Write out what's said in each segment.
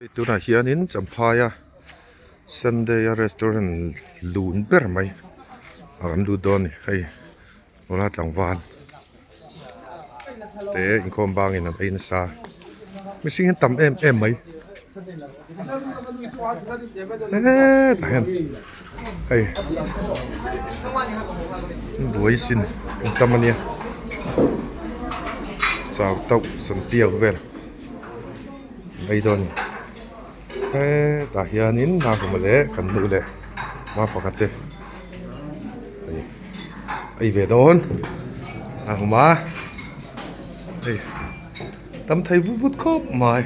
Tunah hianin Champhaia Sunday a restaurant lun ber mai a kan lut dawn a ni hei nula tlangval te inkhawm bangin an ei nasa mihring hi an tam em em mai hetah hian hei buai sin an tam ania chau tauh sanpiau vel. Mai dawn hetah hianin naupang leh kan nu leh ma pakhat te hei ei ve dawn a awm a hei tam thei vut vut khawp mai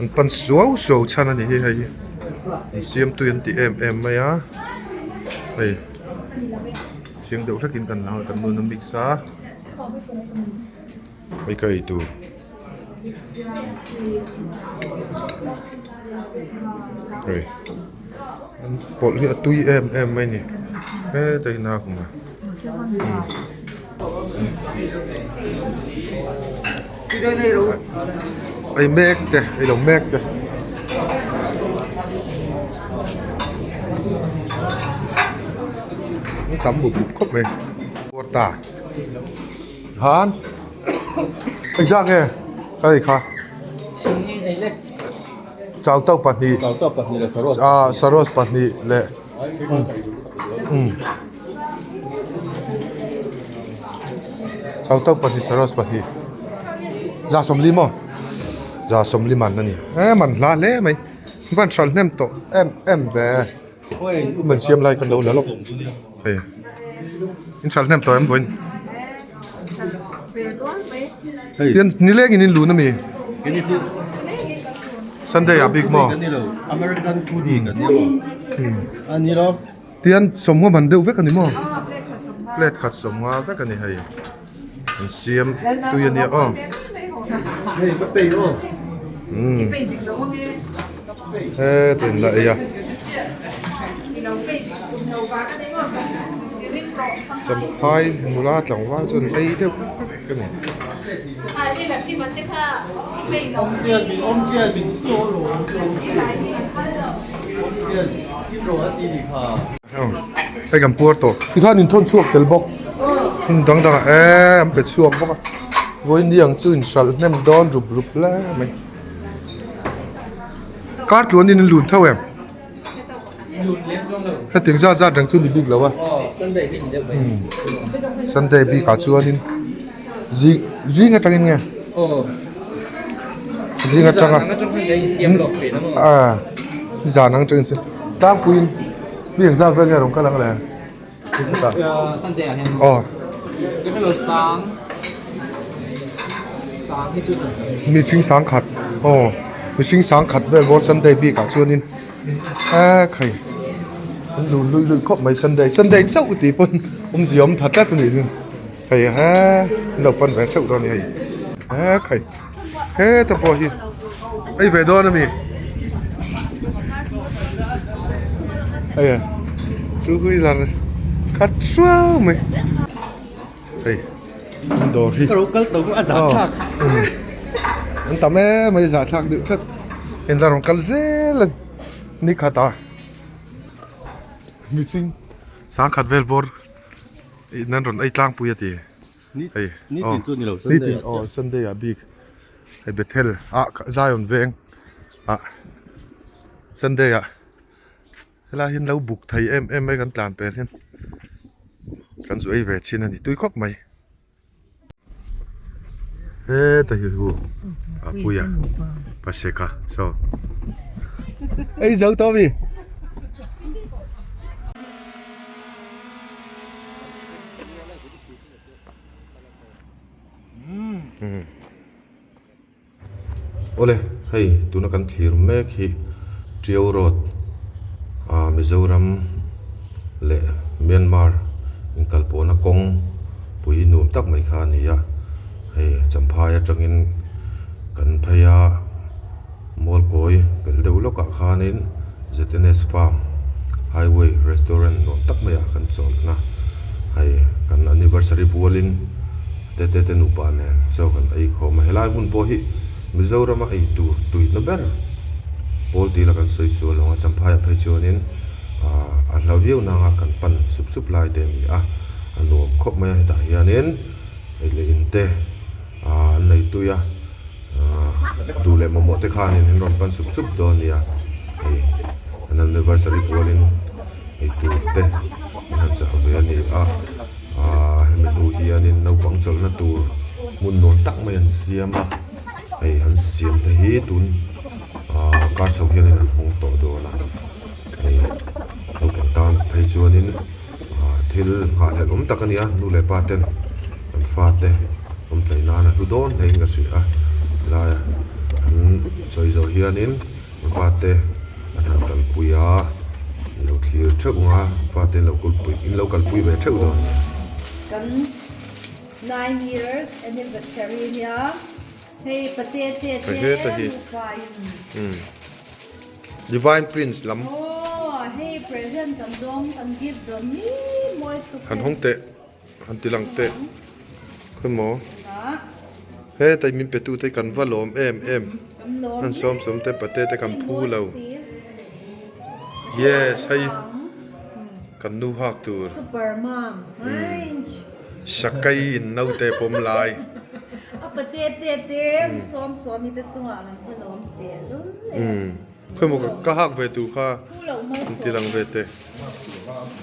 an pan suau suau chhan a ni hi hei an siam tui an ti em em mai a hei chiang deuh hlekin kan lang a kan nu in a mix a. Hei ka ei tur hei an pawlh hi a tui em em mai a ni heta hi nau awm a ei mek te ei lo mek te. An tam bup bup khawp mai ta. Han engzah nge ka ei kha chau tauh pahnih ah sarawt pahnih leh umm chau tauh pahnih sarawt pahnih za sawmli maw za sawmli man a ni e man hla hle mai van hral hnem tawh em em ve. Man siam lai kan lo la lawk hei in hral hnem tawh em vawiin tian nileng in in lun ami sunday ah bik maw tian sawmngaw man deuh vek ani maw plate khat sawmnga vek ani hei an siam tui ania aw umm heta in la ei a champhai nula tlangval chuan ei deuh vek a ni. Hei kan puar tawh tikhan in thawn chhuak tel bawk hmun dang dangah eee an pe chhuak bawk a vawiin ni ang chu in hralh hnem dawn rup rup hle mai kar tluan in lun tho em hetiang zat zat reng chu ni bik lo a sunday bik ah chuanin zing zing atangin nge zing atanga ah zan ang atangin tlangpuiin mi eng zat vel nge rawn kal ang le aw mi chhing sang khat aw mihring sang khat vel bawr sunday bik ah chuanin eee khai an lun luih luih khawp mai sunday sunday chauh tih pawn awmzia awm tha tlat a nih chu. Hei he an lo pan ve theuh dawn a ni hei he khai heta pawh hi ei ve dawn a mi hei a two wheeler khat suau mai hei an dawr hi an tam em mai zahthlak deuh tlat in la rawn kal zel a ni khat a mihring sangkhat vel bawr. Ih nan rawn ei tlangpui a ti hei Ni tin chu ni lo Sunday ah aw Sunday ah bik hei Bethel ah Zion veng ah Sunday ah helai hian lo buk thei em em mai kan tlan pel hian kan zu ei ve thin a ni tui khawp mai heta hi hu a puia paseka saw ei zo tawh mi. Awle hei tuna kan thlir mek hi Tiau road ah Mizoram leh Myanmar inkalpawhna kawng pui nuam tak mai kha a ni a hei Champhai atangin kan phei a Mualkawi pelh deuh lawkah khanin ZNS Farm Highway Restaurant nuam tak maiah kan chawlhna hei kan anniversary bualin tete te nupa nen chaw kan ei khawm a helai hmun pawh hi. Mizorama ei tur tuihna ber pawl tih ila kan sawi sual lo ang a, Champhaiah phei chuanin aah a hla viau nanga kan pan sup sup lai te a ni a, a nuam khawp mai a hetah hianin ei leh in te aah an nei tui a aah duh leh mamawh te khanin an rawn pan sup sup dawn a nia hei an anniversary pualin ei tur te an han chah ve a ni a aah hemi hnu hianin naupang chawlhna tur hmun nuam tak mai an siam a hei an siam te hi tun aah kar chho hianin an hawng tawh dawn a hei naupang tan phei chuanin aah thil nghahhlelh awm tak a ni a nu leh pa ten an fate awm tlaih nan a hlu dawn hlein ka hria a helaia an sawi zawh hianin fate an han kalpui a an lo thlir theuh ang a fate an lo kulpui in lo kalpui ve theuh dawn a nia. Kan nine years anniversary nia hei pate te te nupa in. Divine Prince lam. Aw hei present kan dawng kan gift dawn ni mawi tuk Han hawng teh han ti lang teh khawi maw hetai min pe tu te kan va lawm em em an sawm sawm te pate te kan phu lo yes hei kan nu hak tur super mom sakai in naute pawm lai a pate te te sawm sawm hi te chungah kan va lawm teh lul e khawi maw ka hak ve tur kha an ti lang ve teh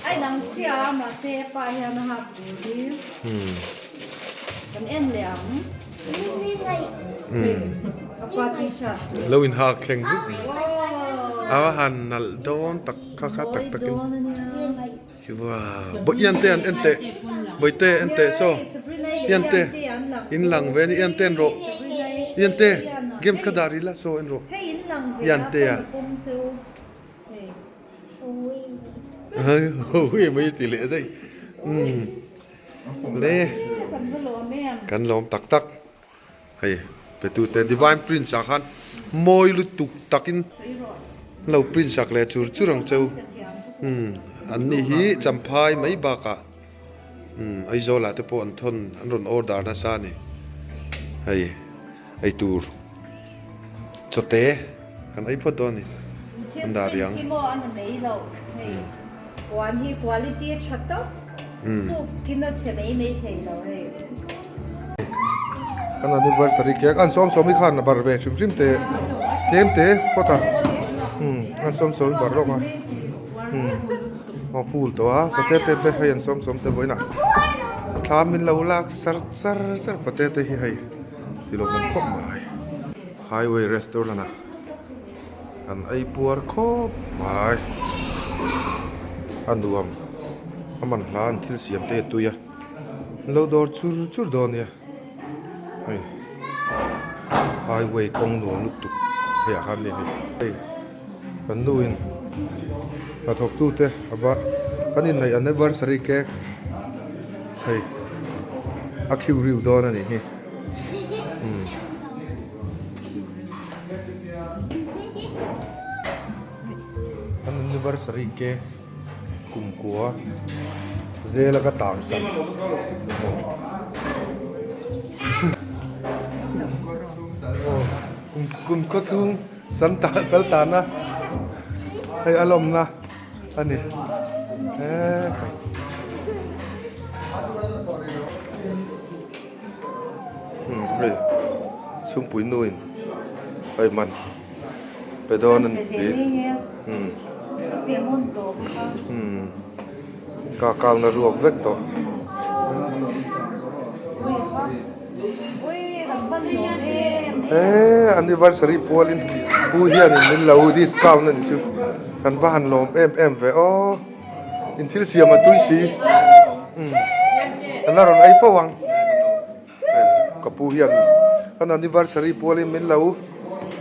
ai nang chiah a mahse pa hian a hak tur hi kan en leh ang a pa t-shirt lo in hak thleng zuk a va han nalh dawn tak kha kha tak takin. Wow, ian te an en teh, bawihte en teh saw, ian te in lang ve a ni, ian te en rawh, ian te games kha dah rih la saw en rawh, ian te a, ui mai ti leh daih, umm le kan lawm tak tak, hei pe tu te divine prince ah khan mawi lutuk takin an lo print sak leh chur chur ang cheu umm an ni hi champhai mai bakah umm Aizawl ah te pawh an thawn an rawn order nasa a ni hei eitur chawte kan ei phawt dawn a ni an dah rih ang. Kan anniversary cake an sawm sawm hi khan a bar ve hrim hrim teh tlem te phawt a umm an sawm sawm hi bar rawk a umm a full tawh a potato te hei an sawm sawm te vawiinah thla min lo lak char char char potato hi hei ti lo awm khawp mai highway restaurant ah an ei puar khawp mai a nuam a man hla an thil siam te a tui a. An lo dawr chur chur dawn nia hei highway kawng nuam lutuk hei ah khan mi hei hei kan nu in hnathawk tu te a va kan inneih anniversary cake hei a khiu riu dawn a nih hi umm. An anniversary cake. Kumkua zela ka tang chak Kumkua chhung sal tana hei a lawmna a ni hei chhungpui nuin hei man. Pe dawn a ni umm ka kang na ruak vek tawh. Eee anniversary pualin pu hianin min lo discount a ni chu kan va han lawm em em ve aw in thil siam a tui si umm kan la rawn ei fo ang. Ka pu hian kan anniversary pualin min lo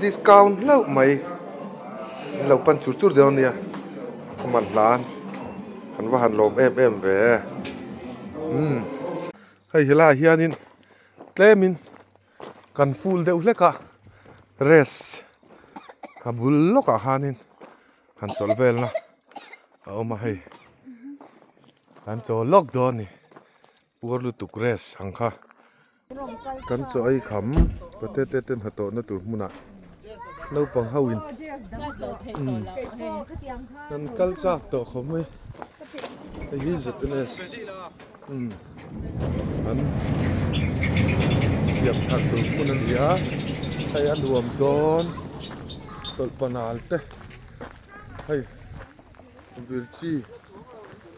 discount hlauh mai min lo pan chur chur dawn ania a man hlan kan va han lawm em em ve umm hei helaiah hianin tlemin kan full deuh hlek a rest a bul lawkah khanin han chawlh velna a awm a hei kan chawl lawk dawn a ni. Puar lutuk rest ang kha. Kan chaw ei kham. Patete ten hnathawhna tur hmunah naupang ho in an kal chak tawh khawp mai hei hi ZNS an siam that tur hmun a ni a hei a nuam dawn tawlh panal te hei vir chi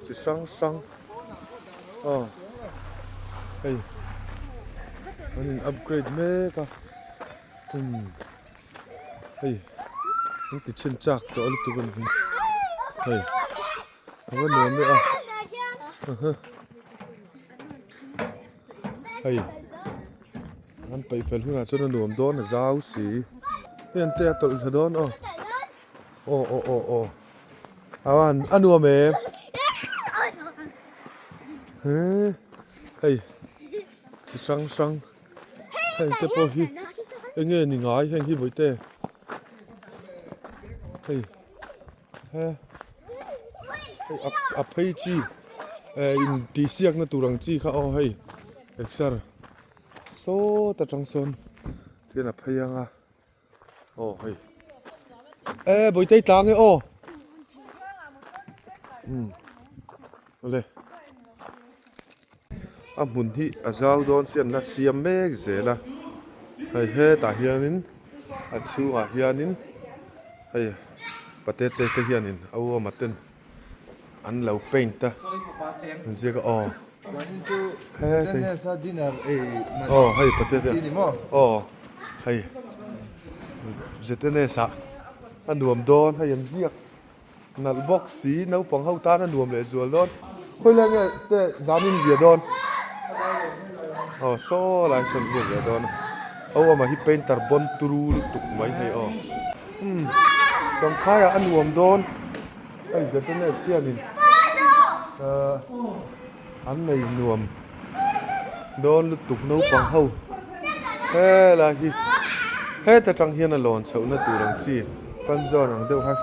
chi hrang hrang aw hei an in upgrade mek a umm hei an ti chhin chak tawh lutuk a ni hi hei a va nuam e a hei an peih fel hunah chuan a nuam dawn a zau si hei an te a tawlh thla dawn aw aw aw aw aw aw a nuam em he hei chi hrang hrang heng te pawh hi eng nge ni ngai heng hi bawihte hei he hei a a phei chi eh in tih siak na tur ang chi kha aw hei exer sawt atang sawn tihian a phei ang a. Aw hei e bawitei tlang e aw umm awle a hmun hi a zau dawn si an la siam mek zel a hei hetah hianin a chhungah hianin hei pate te te hianin a uama ten an lo paint a an ziak a aw aw hei pate te aw hei ZNS ah a nuam dawn hei an ziak nalh bawk si naupang ho tan a nuam leh zual dawn khawilai nge te zanin zia dawn aw saw lai sawn ziak leh dawn a aw amah hi painter bawn turu lutuk mai hei aw. Umm Changkhaiah a nuam dawn hei ZNS hianin ahh an nei nuam dawn lutuk naupang ho helai hi heta tang hian a lawn chhohna tur ang chi fan zawn ang deuh kha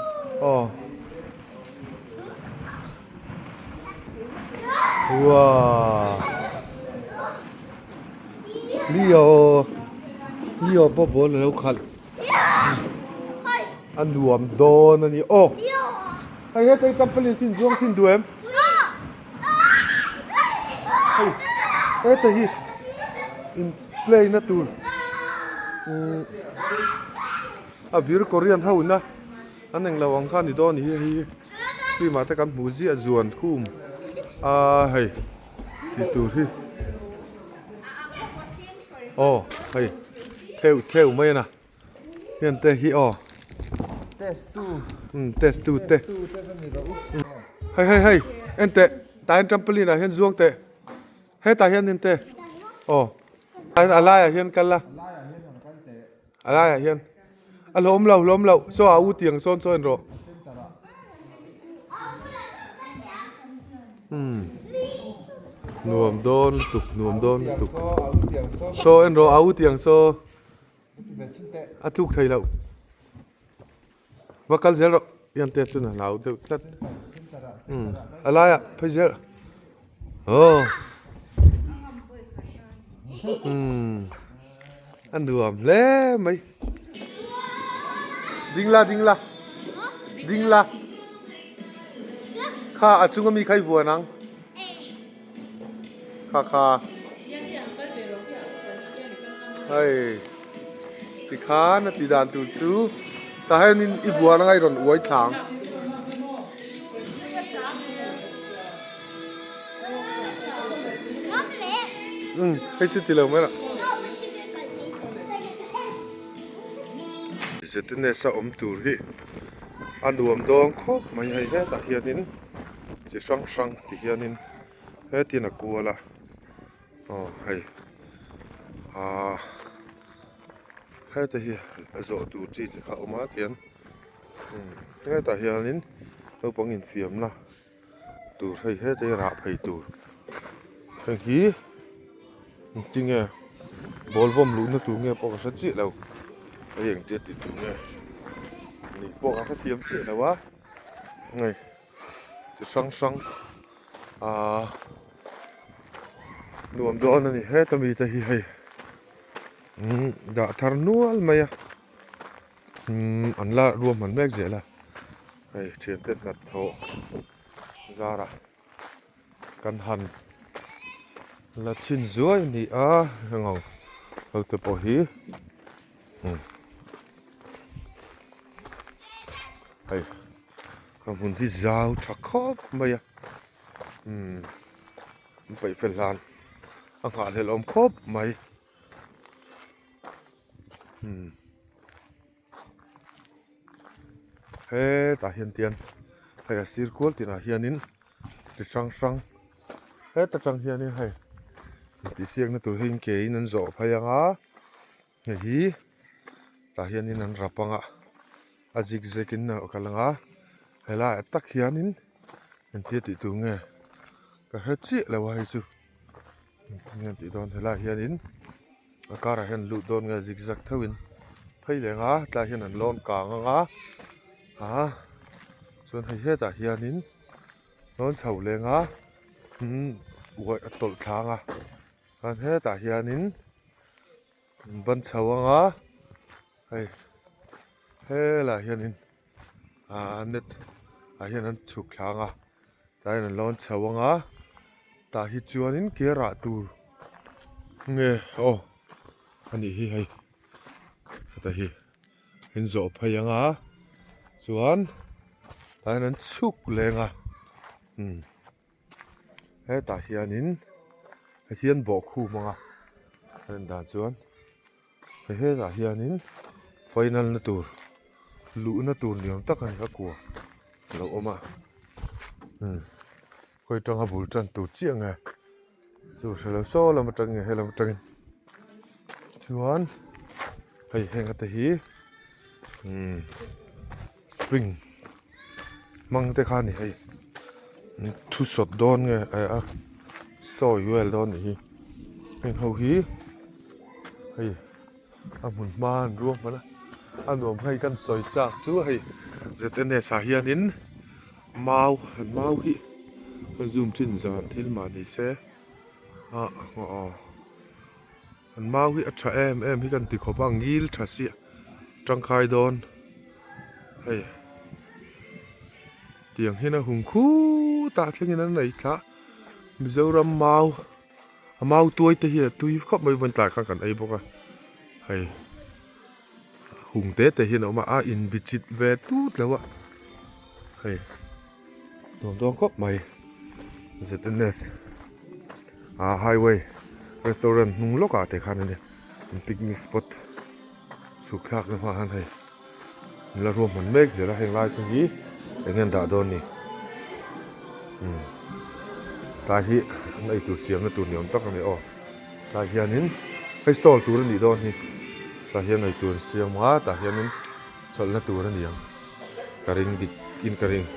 aw uaaa Leo Leo pawh ball a lo khalh. A nuam dawn a ni aw. Hei hetah trampoline hi inzuang chhin duh em? Hei hetah hi in play na tur umm a vir korean ho ina an englo ang kha a ni dawn a ni hi hei hi film ah te kan hmuh ziah zuan khum a hei tih tur hi. Aw hei theu theu mai a na hian te hi aw test tu umm test tu te hei hei hei en teh tah hian trampoline ah hian zuang teh hetah hian en teh aw a laiah hian kal la a laiah hian a hlawm lo hlawm lo saw a u tiang sawn sawn rawh umm nuam dawn lutuk nuam dawn lutuk saw en rawh a u tiang saw a tluk thei loh va kal zel rawh hian te chuan a hlau deuh tlat umm a laiah phei zel aw umm a nuam hle mai ding la ding la ding la kha a chunga mi kha i vuan ang kha kha hei tikhan a tih dan tur chu tah hianin i vuan anga i rawn uai thla ang. Umm hei chu ti lo mai lah. ZNS a awm tur hi a nuam dawn khawp mai hei hetah hianin chi hrang hrang ti hianin hetin a kual a aw hei ahh heta hi a zawh tur chi te kha a awm a tian hetah hianin naupang infiamna tur hei heta hi rah phei tur heng hi engtinge ball vawm luhna tur nge pawh ka hre chiah lo hei engtia tih tur nge nih pawh ka hrethiam chiah lo a hei chi hrang hrang ahh nuam dawn a ni heta mite hi hei. Umm dah thar nual mai a umm an la ruahman mek zel a hei thiante hnathawh zarah kan han la chhin zuai a ni a heng ang ho te pawh hi umm hei a hmun hi zau tha khawp mai a umm an peih fel hlan a nghahhlelh awm khawp mai umm hetah hian tian hei a sir kual tinah hianin chi hrang hrang heta tang hianin hei intihsiakna tur hi ke in an zawh phei ang a hei hi tah hianin an rap ang a a zig zag in a kal ang a helaiah tak hianin engtia tih tur nge ka hre chiah lo a hei chu engtin nge an tih dawn helaiah hianin a karah hian lut dawn nge zig zag theuhin phei leh ang a tlaiah hian an lawn kang ang a ah chuan hei hetah hianin lawn chho leng a umm uaih a tawlh thla ang a chuan hetah hianin an ban chho ang a hei helaiah hianin ah net ah hian an chhuk thla ang a tlaiah hian an lawn chho ang a tah hi chuanin ke rah tur nge aw a nih hi hei heta hi in zawh phei ang a chuan tah hian an chhuk leng a umm hetah hianin Pathian bawhkhum ang a a en dan chuan hei hetah hianin final na tur luhna tur ni awm tak a ni a kua a lo awm a umm khawi atanga bul tan tur chiah nge chu hre lo saw lam atang nge helam atangin chuan hei heng te hi umm spring hmang te kha a ni hei thu sawt dawn nge a sawi vel dawn a nih hi heng ho hi hei a hmun hma an ruang hman a a nuam hei kan sawi chak chu hei Z N S ah hianin mau mau hi ka zoom thin zan thil mah ni se ah aw an mau hi a tha em em hi kan ti khawp a ngil tha siah tangkai dawn hei tiang hian a hung khutah thlengin an nei thla Mizoram mau a mau tuai te hi a tui khawp mai vawiin tlai khan kan ei bawk a hei hung te te hian a awm a a inbichit ve tut lo a hei nuam dawn khawp mai Z N S ah highway restaurant hnung lawkah te khan a nia an picnic spot chhuk thlak na hmaah khan hei an la ruahman mek zel a heng lai te hi eng nge an dah dawn ni umm tlai hi an eitur siamna tur ni awm tak a ni aw tlai hianin hei stall tur a nih dawn hi tah hian eitur an siam a tah hianin chawlhna tur a ni ang ka ring dik in ka ring.